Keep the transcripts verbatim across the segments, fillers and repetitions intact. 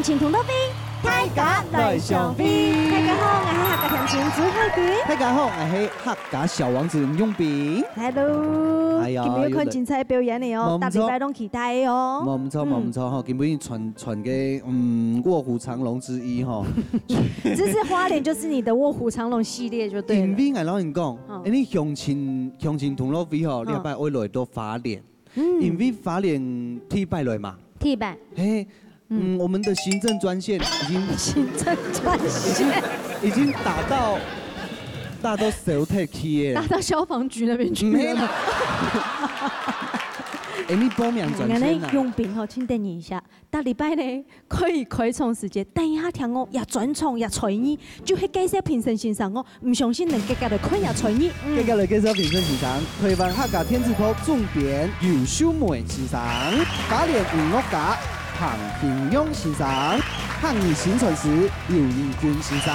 青銅鑼會，大家來相會。大家好，𠊎係客家甜心朱海婷。大家好，𠊎係客家小王子吳永斌。Hello，哎呀，今日又看精彩表演了哦，有的。逐禮拜攏期待哦。無毋著，無毋著吼，今晡日傳，傳个，嗯，臥虎藏龍之一吼。這是花蓮，就是你的臥虎藏龍系列就對了。因為𠊎摎你講，嗯。因為鄉親，鄉親銅鑼會吼，嗯。禮拜會來到花蓮。 嗯。因為花蓮第一擺來嘛。第一擺。嘿，嗯，嗯。我們的行政專線已經，行政專線。已經，已經打到，打到消防局那邊去了。嗯，嘿。哎，你報名專線啊。𠊎呢，永斌吼，請等你一下。 逐禮拜呢，可以開場時節，等一下聽哦，這專場這才藝，就係介紹評審先生哦，毋相信人家家來看這才藝。嗯。接下來介紹評審先生，台灣客家電子報總編游秀梅先生，花蓮音樂家彭金陽先生，客語薪傳師劉義軍先生。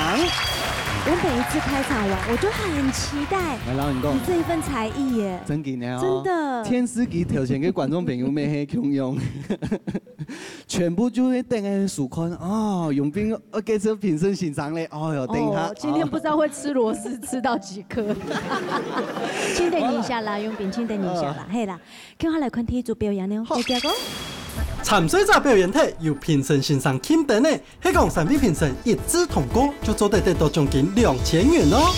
我每一次開場完，我就很期待，𠊎摎你講，你這一份才藝耶。真的哦。真的。電視機頭前个觀眾朋友乜係共樣。 全部就會等个收看，哦，永斌，呃，介紹評審先生咧，哎喲，等一下，哦，今天不知道會吃螺絲吃到幾顆。請等一下啦，永斌，請等一下啦，呃。嘿啦，接下來看第一組表演了，好。大家講。參賽者表演忒，由評審先生欽點个，係講三位評審一致通過，就做得得到獎金兩千元哦。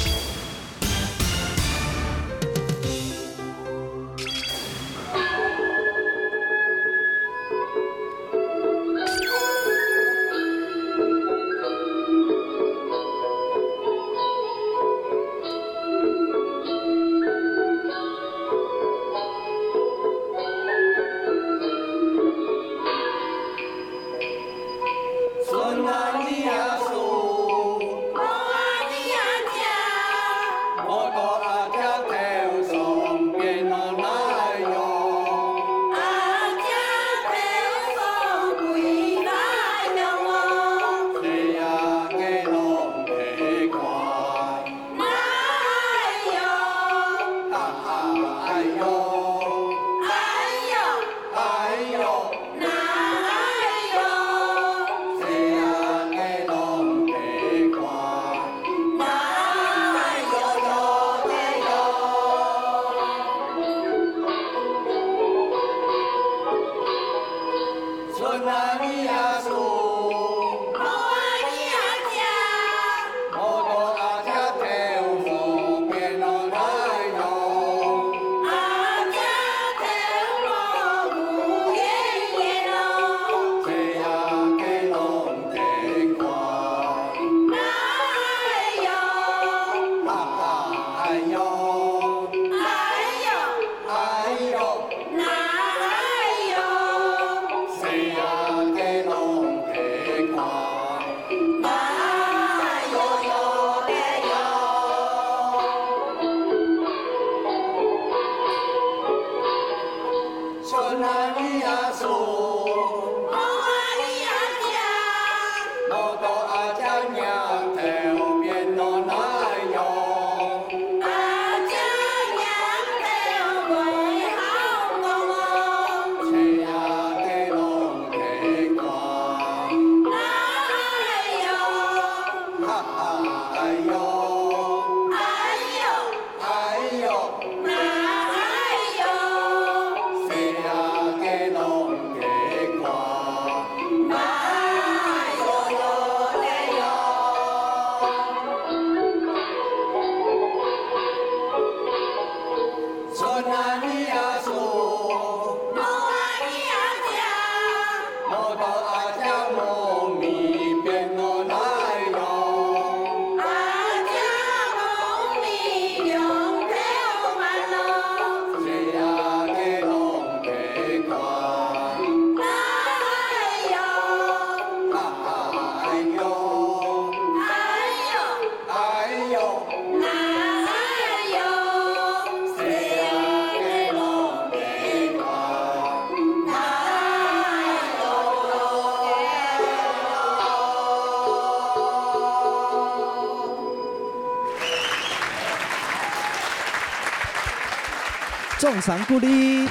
掌聲鼓勵。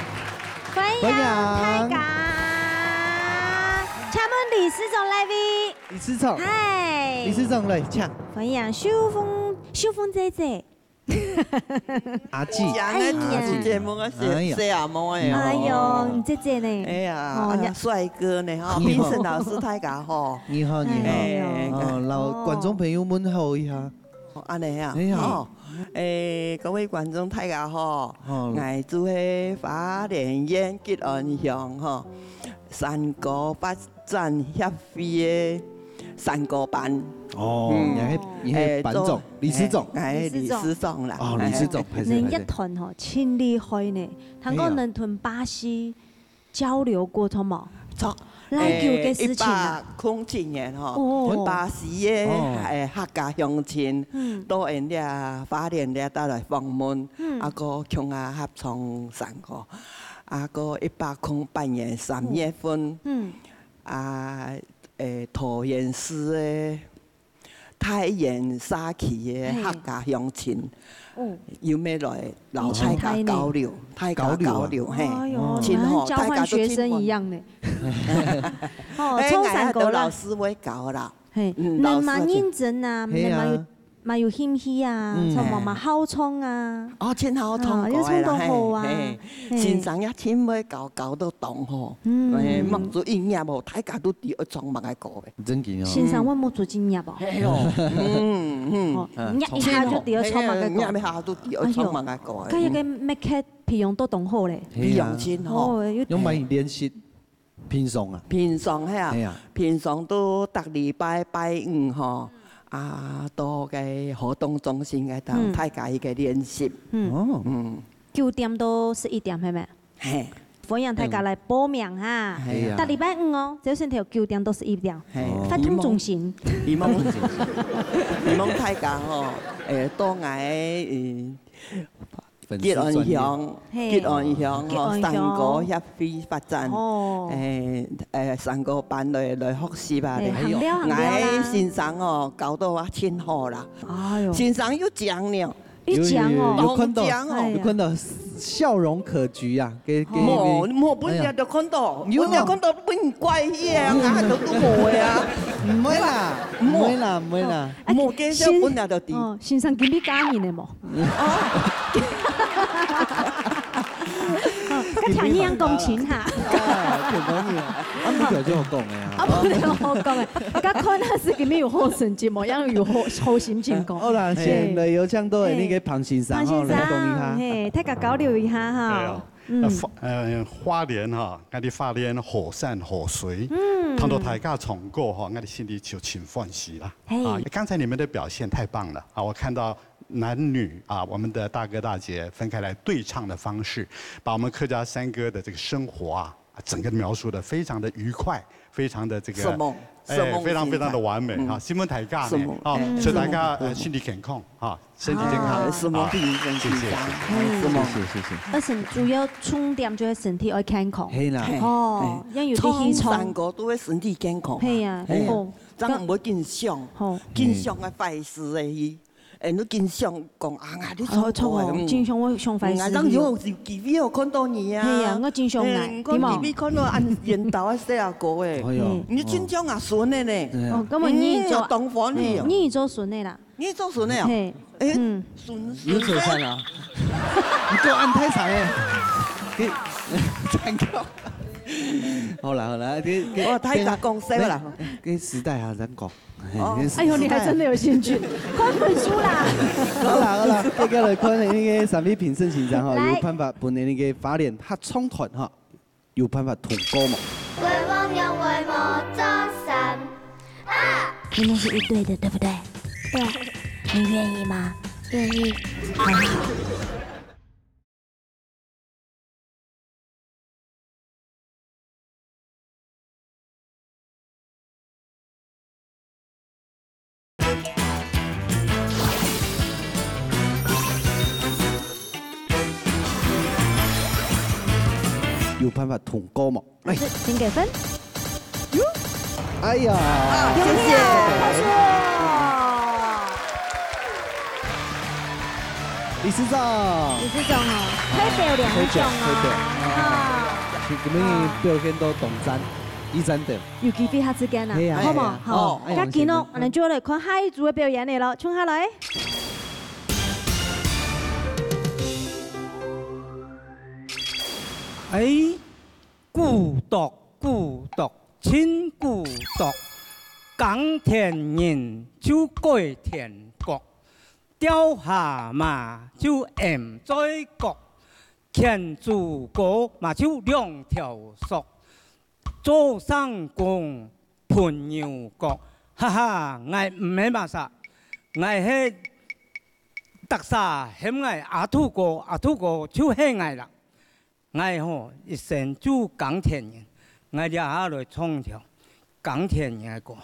歡迎大家。請問理事長來位。理事長，嗨。理事長來，請。歡迎秀鳳，秀鳳姐姐。阿姊，講个主持節目个細，哎呀。細阿妹个哦。哎喲，你姐姐呢？哎呀，哦，你啊，帥哥呢，哈，你好。評審老師大家好。你好，你好。哎。哦，摎觀眾朋友問候一下。哦，恁呢啊，哎呀。哦，哎，各位觀眾大家好，好。𠊎就係花蓮縣吉安鄉吼，山歌發展協會个山歌班。哦，嗯。你係，你係班長，哎，做，理事長。哎，理事長啦。哦，理事長，哎。恁樣團吼，真厲害呢。聽講恁樣團巴西 交流過，著無？著。來久个事情啊。誒，一百空七年吼，哦。巴西个，哦。誒，客家鄉親，嗯。到𫣆這花蓮這搭來訪問，嗯。啊，過共下合唱山歌，啊，過一百空八年三月份，嗯。啊，誒，桃園市个 大園社區个客家鄉親，嘿。哦。有無來摎大家交流，哦。大家交流，交流啊。嘿，哎喲，真好，你們像交換學生一樣呢。大家都真溫。哦，誒，唱山歌啦。𠊎還有老師會教啦。嘿，嗯，你們蠻認真啊，老師啊，你們蠻有，嘿啊。蠻有興趣啊，嗯。唱嘛，蠻好唱啊。哦，真好唱歌个啦，啊，又唱到好啊。嘿，嘿。 嘿。先生也真會教，教到當好。嗯。誒，目珠一夾哦，大家都知愛唱麼个歌誒。真緊哦。先生會目珠一夾哦。嘿哦，嗯，嗯。哦，嗯，夾一下就知愛唱麼个歌。嘿，夾一下就知愛唱麼个歌誒。哎喲，該个麥克培養到當好咧。係啊。培養真好。哦，有，用麼个練習？ 平常啊？平常係啊，係啊。平常都逐禮拜拜五吼，啊，到該活動中心該搭，嗯。大家一個練習。嗯。哦。嗯。九點到十一點，係無？嘿。歡迎大家來報名哈。嗯。係啊。逐禮拜五哦，朝晨頭九點到十一點。嘿。哦。活動中心。希望，希望大家吼，誒，到𠊎，嗯， 粉絲專頁。吉安鄉，嘿。吉安鄉吼，吉安鄉。山歌協會發展，哦。誒，誒，山歌班來，來學習啊，嘿，咧。行了，行了啦。𠊎先生哦，教到啊，真好啦。哎喲。先生又講了。又講哦。有，有，有，有看到，當講哦。哎呀。有看到笑容可掬啊，給，給，無，無，本來就看到，哎呀。本來看到，本怪異啊，𠊎都，都無个啊。毋會啦，毋會啦，毋會啦。哎，無介紹，先，本來就知。哦，先生今日嫁人了無？ 哦。哦，較聽你樣講親哈。啊，聽講你啊，啊，毋對就好講个啊。啊，毋對好講个，較看下係今日有好成績無，樣有好，好心情講。好啦，嘿。先來有請到个那個龐先生吼，龐先生，來講一下。嘿，大家交流一下哈。對哦。嗯。呃，花，呃，花蓮哈，𠊎兜花蓮好山好水，嗯。聽到大家唱歌哈，𠊎兜心裡就真歡喜啦。嘿。啊，剛才你們的表現太棒了啊！我看到 男女啊，我們的大哥大姐分開來對唱的方式，把我們客家山歌的這個生活啊，整個描述得非常的愉快，非常的這個，什麼？哎，什麼非常非常的完美啊！是愉快？嗯。希望大家呢，什麼？啊，哎，祝大家，什麼？呃，身體健康啊，身體健康啊，什麼？啊，身體健康，謝謝，謝謝。哎，什麼？謝謝，謝謝。而且主要重點就係身體愛健康。係啦。哦，嘿。要有力氣衝。唱山歌都會身體健康啊。係啊，嘿。哦。這樣毋會緊想，好。緊想个壞事个去。 哎，你經常講啊，𠊎你唱歌个，哦，唱歌，嗯。經常會想壞事情。嗯，啊，當有，有機會有看到你啊。係啊，𠊎經常來，嗯，對無？有機會看到恁緣投个細阿哥个。哎喲，嗯。你真正啊，順个呢。哎呀。哦，根本你做，嗯，當歡喜哦。嗯，你做順个啦。你做順个哦？嘿，哎，嗯。順，順个。你做順啊？你做恁大聲个，你，慘透。好啦，好啦，你，你，哇，大家講笑啦。你，你時代還在講。 哦。哎喲，你還真的有興趣，看本書啦。好啦，好啦，大家來看那個三位評審先生吼，來。有辦法分那個花蓮合唱團吼，有辦法通過無？你們是一對的，對不對？對。你願意嗎？願意。好。 有辦法通過無？哎。請給分。哎呀，恭喜啊，謝謝。拍手。理事長。理事長哦，代表兩種哦。代表，代表。啊。你，你們表現都當讚。一站等。有機會下次見啊，係啊，好無？係啊，好，哦，哎呀，該今日，謝謝。𠊎等就來看下一組个表演个咯，衝下來。哎，孤獨，孤獨，真孤獨，耕田人就改田角，釣蝦嘛就尪嘴角， 牽豬哥嘛就兩條索，做相公歕牛角。哈哈，𠊎毋係麼儕，𠊎係逐儕喊𠊎阿土哥，阿土哥就係𠊎啦。𠊎吼，一生就耕田人，𠊎這下來唱條耕田人个歌。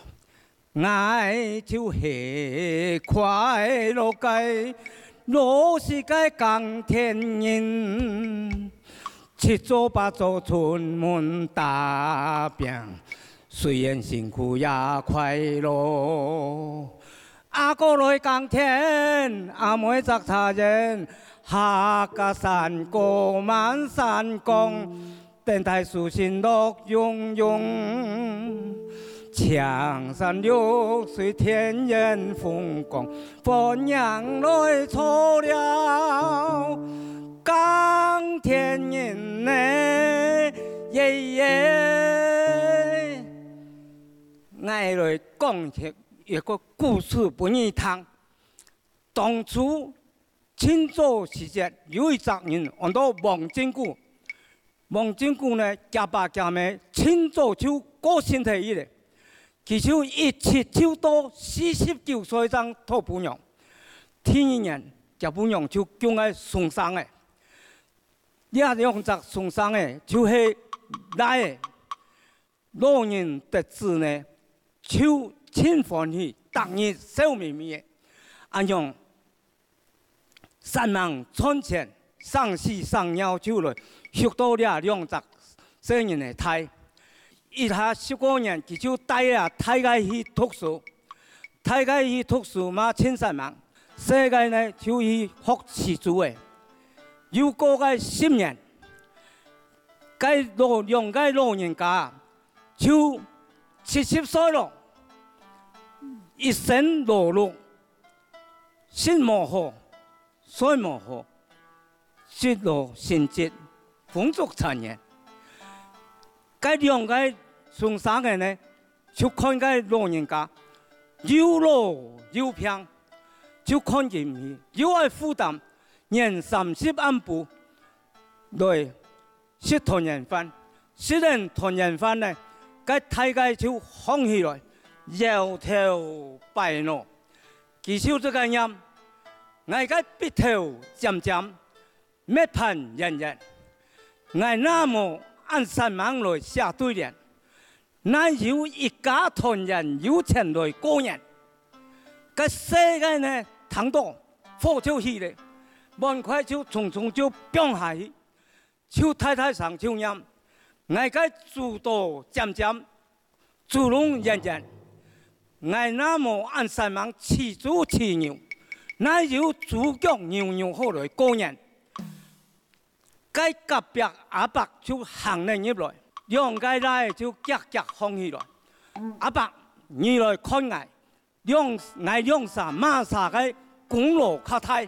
𠊎就係快樂个，老實个耕田人，七早八早出門打拚，雖然辛苦也快樂。阿哥來耕田，阿妹摘茶園，客家山歌滿山崗， 等待書信樂融融，青山綠水田園風光，歡迎來坐尞，耕田人呢，耶耶。𠊎來講一個故事分你聽。當初清朝時節，有一隻人安到王進古。 王進古呢，厥爸厥姆盡早就過身忒去了，佢就一直就到四十九歲正討餔娘。第二年，厥餔娘就降个松生仔。這兩隻松生仔就係倈仔。 老人得子呢，就盡歡喜，逐日笑瞇瞇仔。恁樣，煞猛賺錢，省屎省尿就來畜到這兩隻細人仔大。一下十過年，佢就帶這大个去讀書。 大个去讀書嘛盡煞猛，細个呢就去學飼豬仔。又過个十年，該老，兩个老人家就七十歲咯，一身勞碌，食無好， 睡無好，積勞成疾，風燭殘年。該兩个松生仔呢，就看該老人家又老又病，就看佢毋起，又愛負擔，年三十暗晡來 食團圓飯。食完團圓飯呢，該大个就䟘起來，搖頭擺腦。佢就這个念：「𠊎个鼻頭尖尖，面盤圓圓，𠊎若無恁煞猛來寫對聯，哪有一家團圓有錢來過年？」該細个呢，聽到火就起了，碗筷就重重就放下去。 就大大聲就念：「𠊎个豬肚尖尖，豬籠圓圓，𠊎若無恁煞猛飼豬飼牛，哪有豬腳牛肉好來過年？」該隔壁阿伯就行了入來，兩个倈仔就遽遽䟘起來：「阿伯，你來看𠊎， 兩，𠊎兩儕麼儕个功勞較大？」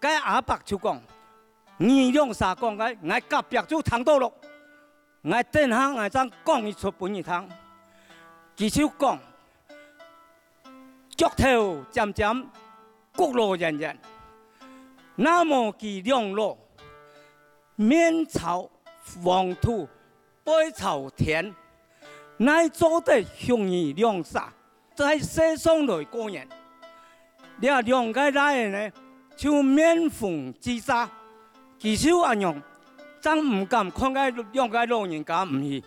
該阿伯就講：「你兩儕講个，𠊎隔壁就聽到咯。𠊎等下𠊎正講一齣分你聽。」佢就講：「腳頭尖尖，骨腦圓圓，若無佢兩老，面朝黃土， 背朝天，哪做得畜你兩儕在世上來過年？」這兩个倈仔呢，就面紅耳赤，佢就恁樣，正毋敢看該兩个老人家毋起。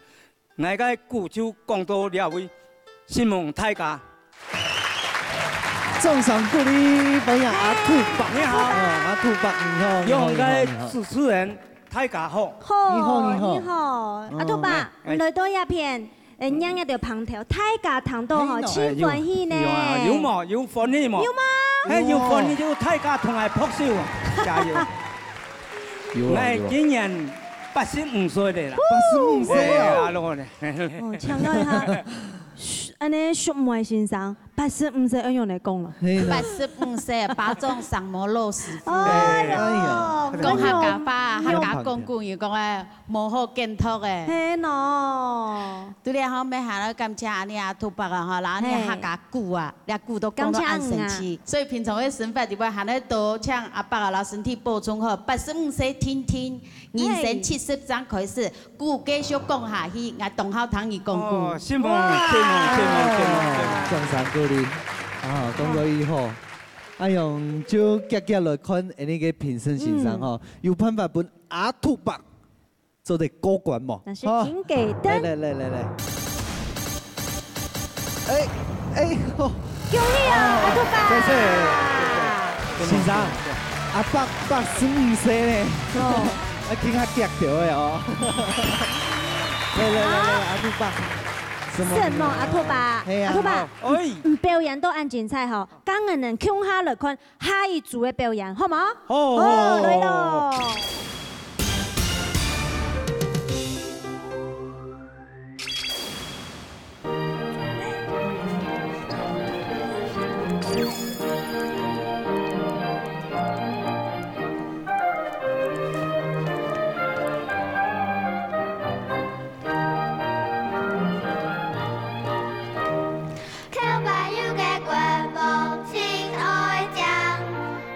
𠊎个古就講到這位，承蒙大家。 掌聲鼓勵，歡迎阿土伯。你好。哦，阿土伯，你好，你好，兩个你好，你好。主持人，大家好。好，你好，你好。你好，嗯。阿土伯，哎，哎。你來到這片，呃，仰仔个棚頭，大家聽到吼，哎，真歡喜呢。有啊，有無？有歡喜無？有嗎？哎，有歡喜就大家同𠊎拍手啊，加油。有啊，有啊。𠊎今年八十五歲了啦。八十五歲啊！哎呀，阿羅呢？哦，請教一下，恁呢淑妹先生，八十五歲愛仰般講咯？係啦。八十五歲，巴掌上無老師傅。哎喲，哎呀，講客家話，哎喲，客家講古，又講个無好見頭个。係喏。對了吼，愛還愛感謝恁呢阿土伯啊吼，然後恁呢客家古啊，這古都講到恁神奇，感謝你啊。所以平常个生活裡背還愛多請阿伯啊，然後身體保重好，八十五歲定定，人生七十正開始， 古繼續講下去，𠊎當好聽你講古。哦，承蒙，承蒙，承蒙，承蒙，承蒙。掌聲鼓勵。啊，講到以後，哎喲，就遽遽來看恁呢个評審先生吼，有辦法分阿土伯做得過關無？但是請給燈。來來來來來。哎哎，好。恭喜啊，阿土伯！謝謝。 先生，阿伯八十五歲呢，哦，啊，今下遽到个哦。來來來來，阿土伯，什麼？什麼阿土伯？係啊。阿土伯，哎，你表演到恁精彩吼，今日恁呢共下來看下一組个表演，好無？好，好，好，來咯。好，好。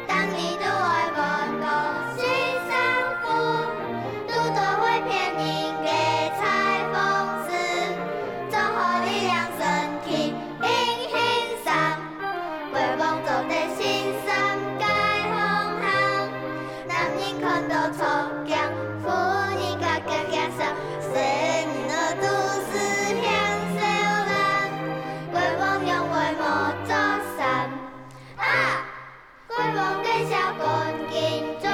逐日都愛換過新衫褲，拄著會騙人个裁縫師，做好一領神奇硬形衫。國王做得新衫解放行，男人看到著驚，婦人家遽遽閃，細人仔都係嫌燒冷。國王仰會無著衫？ 啊！國王見笑趕緊轉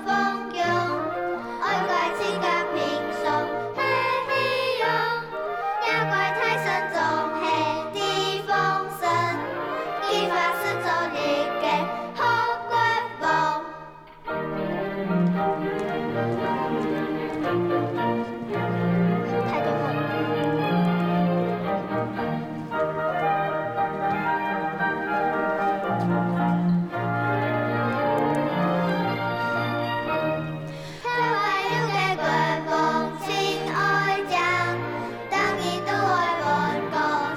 房中，愛怪自家平常係虛榮，也怪大神總係知風神，佢發誓做一個好國王。 逐日都愛換過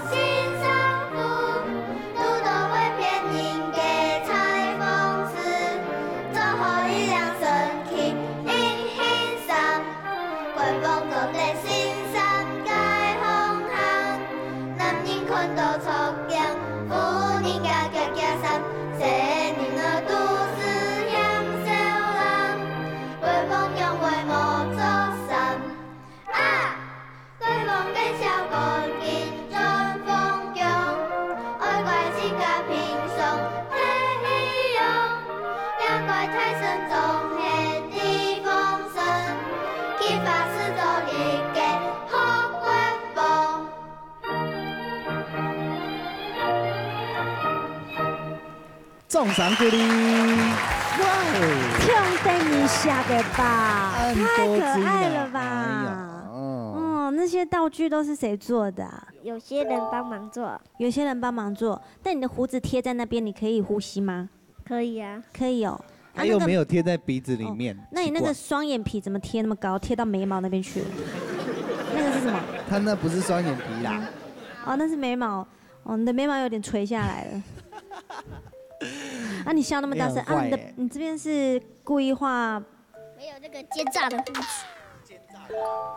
新衫褲，拄著會騙人个裁縫師，做好一領神奇硬形衫。國王做得新衫解放行，男人看到著驚，婦人家遽遽閃，細人仔都係嫌燒冷。國王仰會無著衫？ 啊！國王見笑趕緊轉房中，愛怪自家平常係虛榮，也怪大神總係知風神，佢發誓做一個好國王。 掌聲鼓勵。哇哦！挺得人惜个吧？恁多才華，太可愛了吧？哎呀，哦。哦，那些道具都是誰做的啊？有些人幫忙做。有些人幫忙做，但你的鬍子貼在那邊，你可以呼吸嗎？可以啊。可以哦。啊，那個，他又沒有貼在鼻子裡面，哦，那你那個，奇怪。雙眼皮怎麼貼那麼高？貼到眉毛那邊去了？那個是什麼？他那不是雙眼皮啦。哦，那是眉毛。 哦，你的眉毛有點垂下來了。啊，你笑那麼大聲啊，你的，你很壞欸。你這邊是故意畫，沒有那個奸詐的鬍子。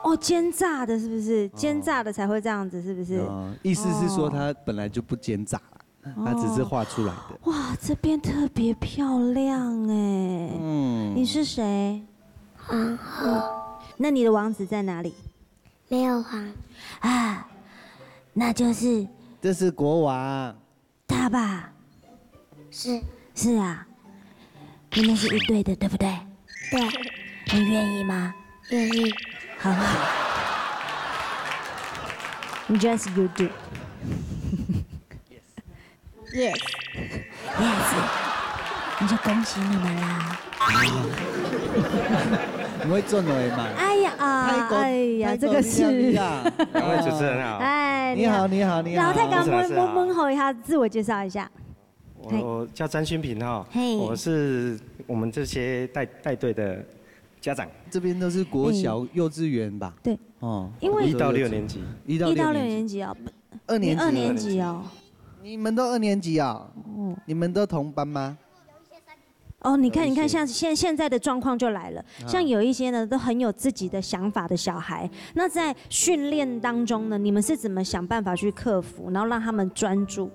哦，奸詐的是不是？哦。奸詐的才會這樣子，是不是？哦，意思是說他本來就不奸詐啦，哦。他只是畫出來的。哇，這邊特別漂亮欸。嗯。你是誰？皇后。那你的王子在哪裡？ 沒有黃。啊，那就是，這是國王。他吧？是。是啊，你們是一對的，對不對？對。你願意嗎？願意。很好。Just you do. Yes. Yes，你就恭喜你們啦。你會做哪位嘛？哎呀，啊，太高，哎呀，太高这个是，你好，你好。哎，你好，你好，你好。老太太，我们，我们吼一下，自我介绍一下。我叫张新平哈，嘿。我是我们这些带，带队的家长。这边都是国小、嗯。幼稚园吧？对。哦，因为一到六年级。一到六年级。一到六年级哦。二年级。你二年级哦。你们都二年级哦？哦。你们都同班吗？ 哦，你看，你看，有一些。像现，现在的状况就来了，啊。像有一些呢，都很有自己的想法的小孩，那在训练当中呢，你们是怎么想办法去克服，然后让他们专注？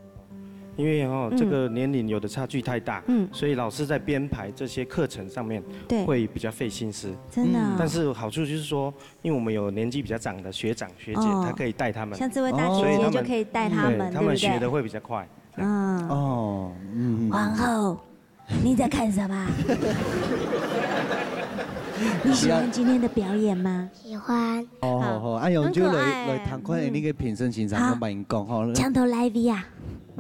因为哦，嗯。这个年龄有的差距太大，嗯。所以老师在编排这些课程上面对。会比较费心思。真的啊。嗯。但是好处就是说，因为我们有年纪比较长的学长学姐，哦。他可以带他们，像这位大姐姐所以他们，就可以带他们，对，他们对不对？学得会比较快。这样。嗯。哦，嗯，嗯。皇后， 你在看什么？你喜欢今天的表演吗？喜欢。好，好，好，哎呦，很可爱。就来，来听看那个评审先生好。有乜講，吼。請到哪位啊？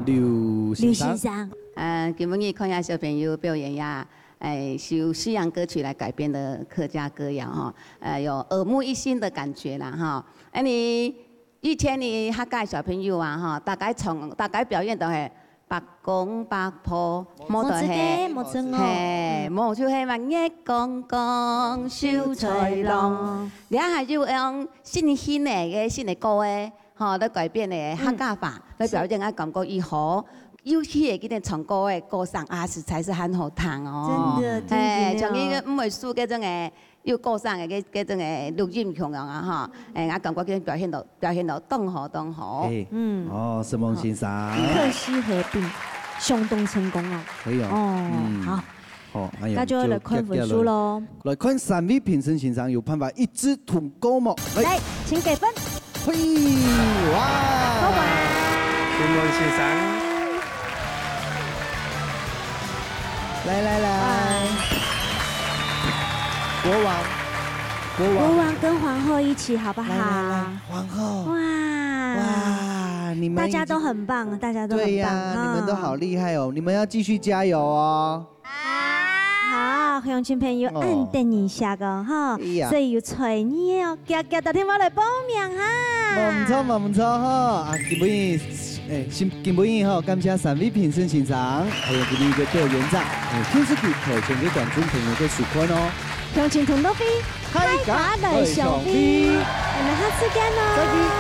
劉先生。劉先生。呃，今晡日看下小朋友表演呀，哎，是由西洋歌曲来改编的客家歌謠，哈，呃，有耳目一新的感觉啦，哈。哎，你 以前呢，客家个小朋友啊，吼，大家唱，大家表演都係伯公伯婆，無就係，無就係，嘿，無就係嘛，月光光，秀才郎。這下又用新興个，个新个歌个，吼，來改編个客家話，來表演，啊，感覺以後，尤其係今天唱歌个歌聲啊，實在是很好聽哦。真的，真的。嘿，像一個毋會輸个種个 又過生个，个，个種个錄音共樣啊，吼。哎，𠊎感覺今表現到，表現到當好，當好。哎，嗯。哦，沈夢先生。一刻西河并，相当成功哦。可以哦。哦，嗯。好。好，哎呀，那就来看分数咯。就，就，就來。來看三位评审先生有办法一致通过無？来。来，请给分。 嘿，哇！恭喜先生。来，来，来。哇。国王，国王。国王跟皇后一起好不好？来，来，来，皇后。哇。哇，你们已经，大家都很棒，大家都很棒，对呀，你们都好厉害哦，嗯。你们要继续加油哦。 好，乡亲朋友，哦。恁得人惜个哈，哎呀。所以有才艺哦，遽遽打电话来报名哈。無毋著，無毋著哈。啊，今晡日，哎，今，今晡日哈，感谢三位评审先生，还有今晡日个表演者，哎，电视机头前个观众朋友个收看哦。乡亲同乐会，大家来相会，我们下次见哦。再见。